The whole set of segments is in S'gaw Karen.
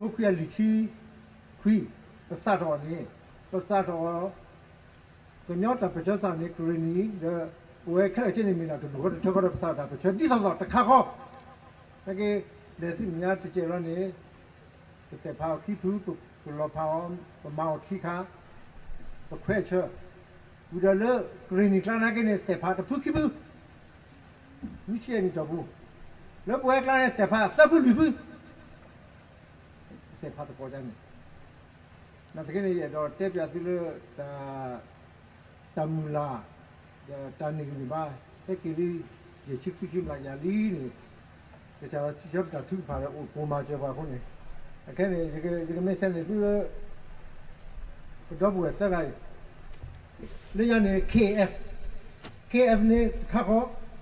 အခိၣ်ခွံအလွံၢ်ဆံခွံ, ပစးထီၣ်အီၤန့ၣ်, ပစးထီၣ်အီၤ ကညီတၢ်ပၢၢ်ဆၢစးန့ၣ် ကရ့ၣ်နံၣ် ဒီး ပဝဲခဲလၢာ်ခဲဆ့န့ၣ် မ့ၢ်ဒၣ်တဒူၣ်ဃီတထၢဃီဒီး ပစးထီၣ်တၢ်ပၢၢ်ဆၢဒ်သိးသိးတခါဃီ, နာ်က့ လဲၤဆူမဲာ်ညါတစဲးလီၤန့ၣ် ပစဲးဖးအီၤခံဖု, ပလီၤဖးအီၤ, ပမၤအီၤခံခါ, ပခွဲးဆၢ, ဝံၤဒီးလၢကရ့ၣ်နံၣ်ကျါနာ်က့န့ၣ် စဲးဖးတဖုခံဖု မုၢ်ဆ့ၣ်နံၤတီၢ်ပူၤ, လၢပဝဲကျါန့ၣ် စဲးဖးသၢဖုလွံၢ်ဖု, စဲးဖးသကိးဒ်န့ၣ်, နာ်သက့န့ၣ် ယအဲၣ်ဒိးတဲပၠးသုလၢ တၢ် တၢ်မုၢ်လၢ် ဒီးတၢ်န့ၢ်ဂံၢ်န့ၢ်ဘါ ဟဲက့ၤလံ ယဲၢ်ဆံဃုဆံမျးကယၤလံန့ၣ်, ကစၢ်ယွၤစံးဆၢပတၢ်ထုကဖၣ်ဒီး အိၣ်ပိာ်မၤစၢၤပှၤအဃိန့ၣ်, အခဲန့ၣ် ယကမ့ၢ်ဆဲးန့ၣ်သု ပဒီပုၢ်ဝဲၢ်သၢဂၤအံၤ, လၢညါန့ၣ် K F, K F န့ၣ်တခါဃီ,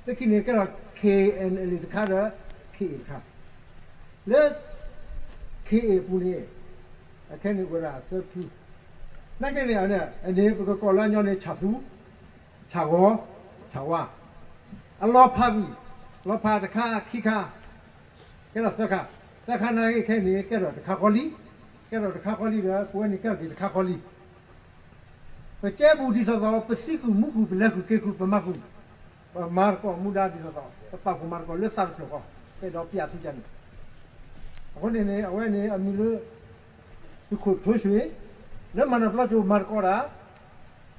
လၢခံန့ၣ်ကဲထီၣ် K N L A တခါဒီး K A တခါ, လၢ K A အပူၤန့ၣ် အခဲန့ၣ်အိၣ်ဝဲဒၣ်သၢဖု, နာ်က့န့ၣ် အန့ၣ် ပကကိးလၢအညီန့ၣ် ဆၣ်သူ, ဆၣ်ဂီၤ, ဆၣ်ဝါ, အလီၤဖးဝံၤ, လီၤဖးတခါခံခါ ကဲထီၣ်သၢခါ, သၢခါနာ်က့ခဲန့ၣ် ကဲထီၣ်တခါဃီလံ, ကဲထီၣ်တခါဃီလံဒီး ပဝဲန့ၣ်ကဲထီၣ်က့ၤတခါဃီလံ. ပကဲဘူးဒ်သိးသိး ပသံဃုာ်မူဃုာ် ပလဲၤဃုာ်က့ၤဃုာ် ပမၤဃုာ်, ပမၤသကိးမူဒါဒ်သိးသိး ပပာ်ဖှိၣ်မၤသကိးလၢသးတဖျၢၣ်ဃီ, အဲၣ်ဒိးပျးသုကန့ၣ်, အဃိန့ၣ်န့ၣ် အဝဲန့ၣ်အမံၤလၢ သုးခိၣ်ထိၣ်ဆှံ လၢမၤနၢၤပျီကၠိမၤသကိးတၢ်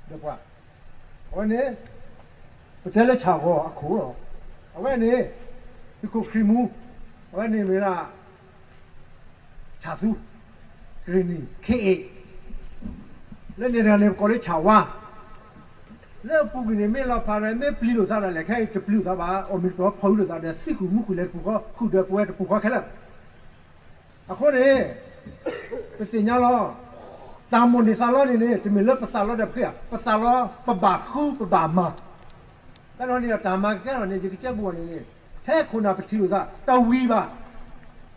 ဒီးပှၤ, အဝဲန့ၣ် ပတဲလၢဆၣ်ဂီၤအခိၣ်လီၤ. အဝဲန့ၣ် သုးခိၣ်ခရံာ်မူ, အဝဲန့ၣ်မ့ၢ်ဒၣ် ဆၣ်သူ, ကရ့ၣ်နံၣ် K A, လၢန့ၣ်တဂၤန့ၣ် ပကိးလၢဆၣ်ဝါ, လၢအပူၤကွံာ်န့ၣ် မ့ၢ်လီၤဖးဒီး မ့ၢ်ပျံၤလိာ်သးဒီး လဲၤခဲအံၤတပျံၤလိာ်သးဘၣ်, အီၣ်မ့ၤတပျံၤ ဖီၣ်အုးလိာ်သးဒီး သံဃုာ်မူဃုာ်လဲၤတပူၤဃီ ဃုာ်ဒီးပဝဲတပူၤဃီခဲလၢာ် အဃိန့ၣ် ပသ့ၣ်ညါလီၤ, တၢ်မိၣ်န့ၢ်သးလီန့ၣ်န့ၣ် တမ့ၢ်လၢပသးလီဒီးပဃ့ဧါ, ပသးလီ ပဘၣ်ဃုပဘၣ်မၤ, တၢ်လီၤန့ၣ်ဒီးတၢ်မၤကကဲထီၣ်န့ၣ် ယကကဲဘူးအီၤန့ၣ်န့ၣ်, ဟဲခိၣ်နၢ်ပထံၣ်လိာ်သး တဝံၤဘၣ်,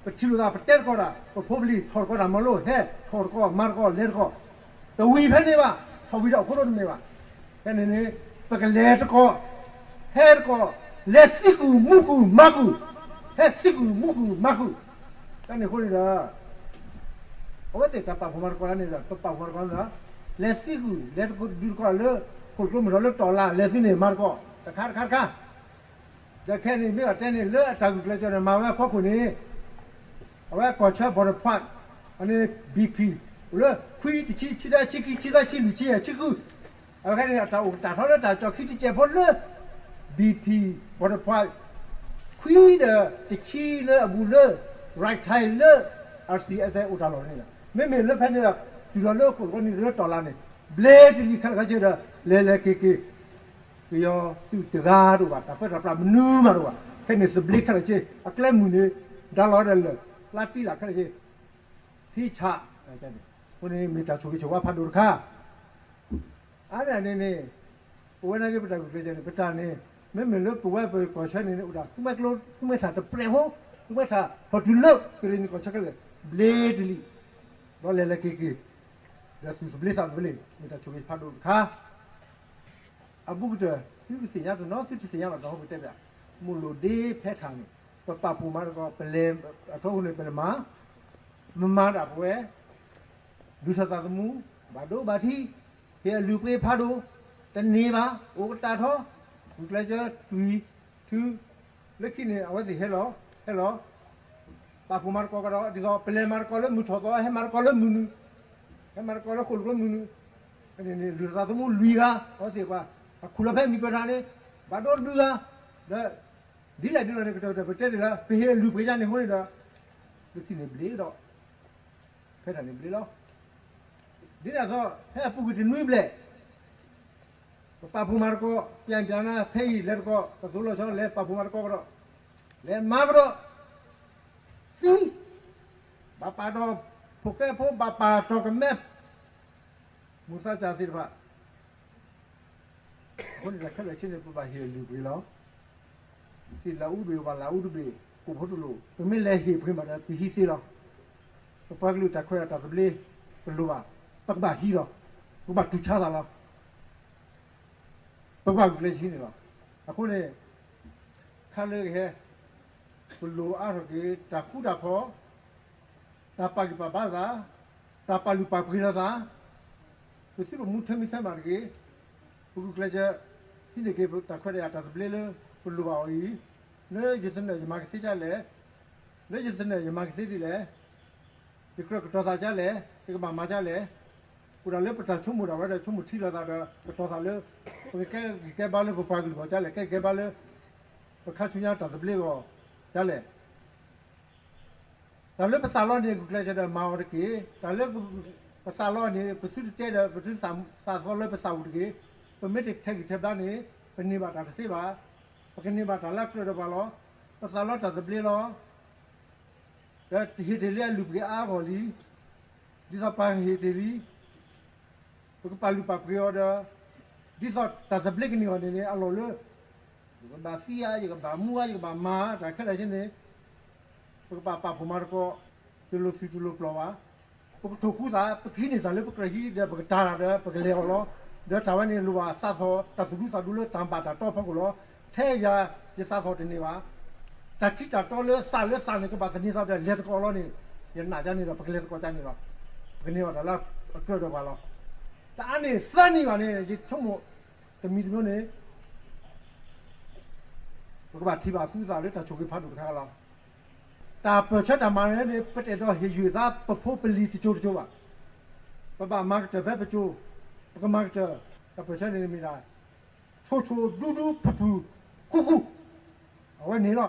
ပထံၣ်လိာ်သး ပတဲသကိးတၢ် ပဖိပလံၤ ထီၣ်သကိးတၢ်မၤလိ ဟဲထီၣ်သကိးမၤသကိးလဲၤသကိး, တဝံၤဖဲန့ၣ်ဘၣ်, ထီၣ်ဝံၤဒီးအခိၣ်ဒိၣ်တမ့ၢ်ဘၣ်, ဖဲန့ၣ်န့ၣ် ပကလဲၤသကိး ဟဲသကိး, လဲၤသံဃုာ်မူဃုာ်မၤဃုာ်, ဟဲသံဃုာ်မူဃုာ်မၤဃုာ်, တၢ်န့ၣ်အဃိန့ၣ်ဒီး အဝဲသ့ၣ်တၢ်ပာ်ဖှိၣ်မၤသကိးတၢ်န့ၣ်ဒီး ပပာ်ဖှိၣ်မၤသကိးန့ၣ်ဒီး လဲၤသံဃုာ် လဲၤဒုးသကိးလၢ ခိၣ်ကျိမုၢ်ထီၣ်လၢတီၢ်လါ လဲၤသံန့ၣ် မၤသကိး တခါတခါတခါ, ဒီးခဲန့ၣ် မ့ၢ်ဘၣ်တဲန့ၣ် လၢအတၢ်ဂုာ်ကျဲးစၢးန့ၣ် မၤဝဲအဖီခိၣ်န့ၣ် အဝဲကီၢ်ဆၢ border pass အန့ၣ် BP အိၣ်လၢ ခွံ တဆံ ဆံတၢ ဆံခံ ဆံသၢ ဆံလွံၢ် ဆံယဲၢ် ဆံဃု, အဝဲခဲန့ၣ် အတၢ်အိၣ်ကတၢ်ထီလၢတၢ်ကၠီခံတစဲးဖိလၢ BP border pass ခွံဒီးတဆံလၢအဘူးလၢ ရၤခၢၣ်လၢ RCSS အိၣ်တၢ်လီၢ်န့ၣ်လီၤ. မ့မ့ၢ်လၢဖဲန့ၣ်ဒီး တုၤလီၤလၢခိၣ်ကျိနံၤလၢတီၢ်လါန့ၣ် ဘျ့တလံၤခဲလၢာ်ခဲဆ့ဒီး လဲၤလဲၤက့ၤက့ၤ ပယီၤသုးတဂၤတအိၣ်ဘၣ်, တၢ်ပၢတၢ်ပြးမနုၤမးတအိၣ်ဘၣ်, ခဲန့ၣ်သဘျ့ခဲလၢာ်ခဲဆ့, အကျဲမုၢ်န့ၣ် ဒါလီၤဒီးလၢာ်, လါတံၢ်လၢ်ခဲလၢာ်ခဲဆ့, ထံဆး, အဃိန့ၣ်မ့ၢ်တၢ်ဆိၣ်ဂ့ၤဆိၣ်ဝါဖးဒိၣ်တခါ အါန့ၢ်န့ၣ်န့ၣ် ပဝဲနာ်က့ပတၢ်ဂုာ်ကျဲးစၢးန့ၣ် ပတၢ်န့ၣ် မ့မ့ၢ်လၢပဝဲပကီၢ်ဆၢန့ၣ်န့ၣ် အိၣ်ဒၣ်သူမှဲကျိ သူမှဲထၣ်တပြဲးဖိ, သူမှဲထၣ်ထီၣ်တုၤလၢကရ့ၣ်နံၣ်ကီၢ်ဆၢခဲလၢာ် ဘျ့တလံၤ, ဒီးလဲၤလဲၤက့ၤက့ၤ ဒီးသူၣ်သဘျ့သးသဘျ့ မ့ၢ်တၢ်ဆိၣ်ဂ့ၤဖးဒိၣ်တခါ အဘူးကတၢၢ် သုကသ့ၣ်ညါတနီၤ သုတသ့ၣ်ညါဘၣ်တနီၤ ပတဲပၠး, မိၢ်လိၣ်ဒ့ဖဲထၣ်န့ၣ် ပပာ်ဖှိၣ်မၤသကိး ပလဲၤအထီအဃိန့ၣ် ပလဲၤမၤ, မမၤဒၣ်ပဝဲ ဒုးထီၣ်သးသမူ ဘၣ်ဒိဘၣ်ထံး, ဟ့ၣ်အလုၢ်ပှ့ၤဖးဒိၣ်, တန့ၢ်ဘၣ်, အိၣ်ကတၢ်ထီ, ဂုာ်ကျဲးစၢးတွံၢ်, ထု, လၢခံန့ၣ် အဝဲသ့ၣ်ဟဲလီၤ, ဟဲလီၤ ပာ်ဖှိၣ်မၤသကိးကဒီး ဒ်သိးပလဲၤမၤသကိးလၢမုၢ်ထီၣ်သီ ဟဲမၤသကိးလၢမုၢ်နုာ်, ဟဲမၤသကိးလၢဃိၣ်လိာ်ကျိမုၢ်နုာ်, န့ၣ် လုၢ်ထီၣ်သးသမူလွံၢ်ဂၤ အဝဲသ့ၣ်ပှၤ, အခူၣ်လီၤဖဲမံၤပၢၢ်ထၣ်န့ၣ် ဘၣ်ဒိတဒုဂၤ, ဒီး ဒ်လဲၣ်ဒ်လဲၣ်န့ၣ် ကတၢၢ်ကတၢၢ်ပတဲဒ်လၢ ပဟ့ၣ်အလုၢ်ပှ့ၤယါန့ၣ်အဃိန့ၣ်ဒီး လၢခံန့ၣ်ဘျ့ဒီး ဖဲထၣ်န့ၣ်ဘျ့လီၤ. ဒ်န့ၣ်အသိး ဖဲအပူၤကွံာ်တနွံဘျဲၣ် ပပာ်ဖှိၣ်မၤသကိး ပျၢ်ပျၢ်နၤ ဖဲအံၤလဲၤသကိး ပသိးလီၤဆီလဲၤပာ်ဖှိၣ်မၤသကိးကဒီး လဲၤမၤကဒီး သံ ဘၣ်ပာ်ဒီး ဖိၣ်ဃဲဖိ ဘၣ်ပာ်တီၢ်ကမဲ မိၢ်သးစၢ်သ့ၣ်တဖၣ် အဃိန့ၣ် တၢ်ခဲလၢာ်ဆ့န့ၣ် ပဘၣ်ဟ့ၣ်အလုၢ်ပှ့ၤလီၤ. သ့ၣ်လၢအူတဘ့ၣ် ဘၣ်လၢအူတဘ့ၣ် ကိၣ်ဖိတလိၣ် ပမ့ၢ်လဲၤဟ့ၣ်ပှ့ၤမးဒီး ပဟံးသ့လီၤ. ပပှၤကလုာ်တၢ်ခွဲးတၢ်သဘျ့ ပလိၣ်ဘၣ် ပကဘၣ်ဟံးလီၤ. ပကဘၣ်တူၢ်ဆါသးလီၤ. ပကဘၣ်ဂုာ်ကျဲးစၢးဟံးန့ၣ်လီၤ. အဃိန့ၣ် ခါလၢကဟဲ ပလိၣ်အါထီၣ်က့ၤ တၢ်ဃူတၢ်ဖိး တၢ်ပာ်ဂံၢ်ပာ်ဘါလိာ်သး, တၢ်ပာ်လုၢ်ပာ်ပှ့ၤလိာ်သး, ပသုတမူထွဲမံၤထွဲမးတဂ့ၤ. ပဂုာ်ကျဲးစၢး ဟံးန့ၢ်က့ၤတၢ်ခွဲးတၢ်ယာ်တၢ်သဘျ့လၢ ပလိၣ်ဘၣ်အီၤအံၤ, လၢယသနၢၣ်ယမၤကသ့ဒ်လဲၣ်, လၢယသနၢၣ်ယမၤကသ့ဒ်လဲၣ်, ယကြၢးကတီၤသးဒ်လဲၣ်, ယကဘၣ်မၤဒ်လဲၣ်, အိၣ်ဒၣ်လၢပတၢ်ဆိကမိၣ်ဒၣ်ဝဲဒီး ဆိကမိၣ်ထံလိာ်သးဒီး ကတီၤသးလၢ ပကကဲဂံၢ်ကဲဘါလၢပပှၤကလုာ်အဂီၢ်ဒ်လဲၣ်, ကဲဂံၢ်ကဲဘါလၢ ပခါဆူညါတၢ်သဘျ့အဂီၢ်ဒ်လဲၣ်. တၢ်လၢပသးလီန့ၣ် ဂုာ်ကျဲးစၢးဒီးမၤအီၤတက့ၢ်. တၢ်လၢပသးလီန့ၣ် ပသုတတဲဒီး ပသုသးသီလၢပသးအိၣ်တဂ့ၤ. ပမ့ၢ်တထဲးဂံၢ်ထဲးဘါန့ၣ် ပန့ၢ်ဘၣ်တၢ်တသ့ဘၣ်. ပကန့ၢ်ဘၣ်တၢ်လၢအကြၢးဒီးပှၤလီၤ. ပသးလီတၢ်သဘျ့လီၤ. ဒီးတဟ့ၣ်တ့ၢ်လံအလုၢ်ပှ့ၤအါအဂီၢ်လံ. ဒ်သိးပှၤဟ့ၣ်တ့ၢ်လံ ပကပာ်လုၢ်ပာ်ပှ့ၤအီၤဒီး ဒ်သိးတၢ်သဘျ့ကန့ၢ်အီၤန့ၣ်န့ၣ် အလီၢ်လၢ ယကဘၣ်သံဧါ, ယကဘၣ်မူဧါ, ယကဘၣ်မၤဧါ, တၢ်ခဲလၢာ်ခဲဆ့န့ၣ် ပကဘၣ်ပာ်ဖှိၣ်မၤသကိး တလိၣ်သုးတလိၣ်ပျီၢ်ဘၣ်. ပကထိၣ်ဃူသး, ပကဟံးန့ၢ်သးလၢပကြၢးဟံးဒီး ပကတၤတၢ်ဒီး ပကလဲၤအီၤလီၤ. ဒီးတၢ်ဝဲန့ၣ်လိၣ်ဘၣ်သးသီၣ်တၢ်သူၣ်ဒူသးဒူလၢတၢ်ဘၣ်တၢ်တီဖီခိၣ်လီၤ. ထဲယၤယသးသီၣ်တန့ၢ်ဘၣ်. တၢ်ထံတၢ်တီလၢသးလၢသးန့ၣ် ကဘၣ်သန့ၤသးဒီးလဲၤသကိးလီၤန့ၣ်, ယနာ်ဒ်န့ၣ်ဒီး ပကလဲၤသကိးဒ်န့ၣ်လီၤ. ပကန့ၢ်ဘၣ်တၢ်လၢအကြၢးဒီးပှၤလီၤ. တအါန့ၢ်သၢနံၣ်ဘၣ်န့ၣ် ယဆိကမိၣ်တမံၤတမံၤန့ၣ် ပကဘၣ်ထံၣ်ဘၣ်သူသးလၢတၢ်ဆိၣ်ဂ့ၤဖးဒိၣ်တခါလီၤ. တၢ်ပၢၢ်ဆၢတၢ်မၤန့ၣ် ပတအဲၣ်ဒိးဟ့ၣ်ယုၢ်သးပဖိပလံၤတကၠိတကၠိဘၣ်. ပဘၣ်မၤကတၢၢ်ဖဲပကၠိ, ပကမၤကတၢၢ်, တၢ်ပၢၢ်ဆၢန့ၣ်မ့ၢ်ဒၣ် ဆိဆိဒူဒူဖုၣ်ဖုၣ်ဃူဃူ, အဝဲန့ၣ်လီၤ.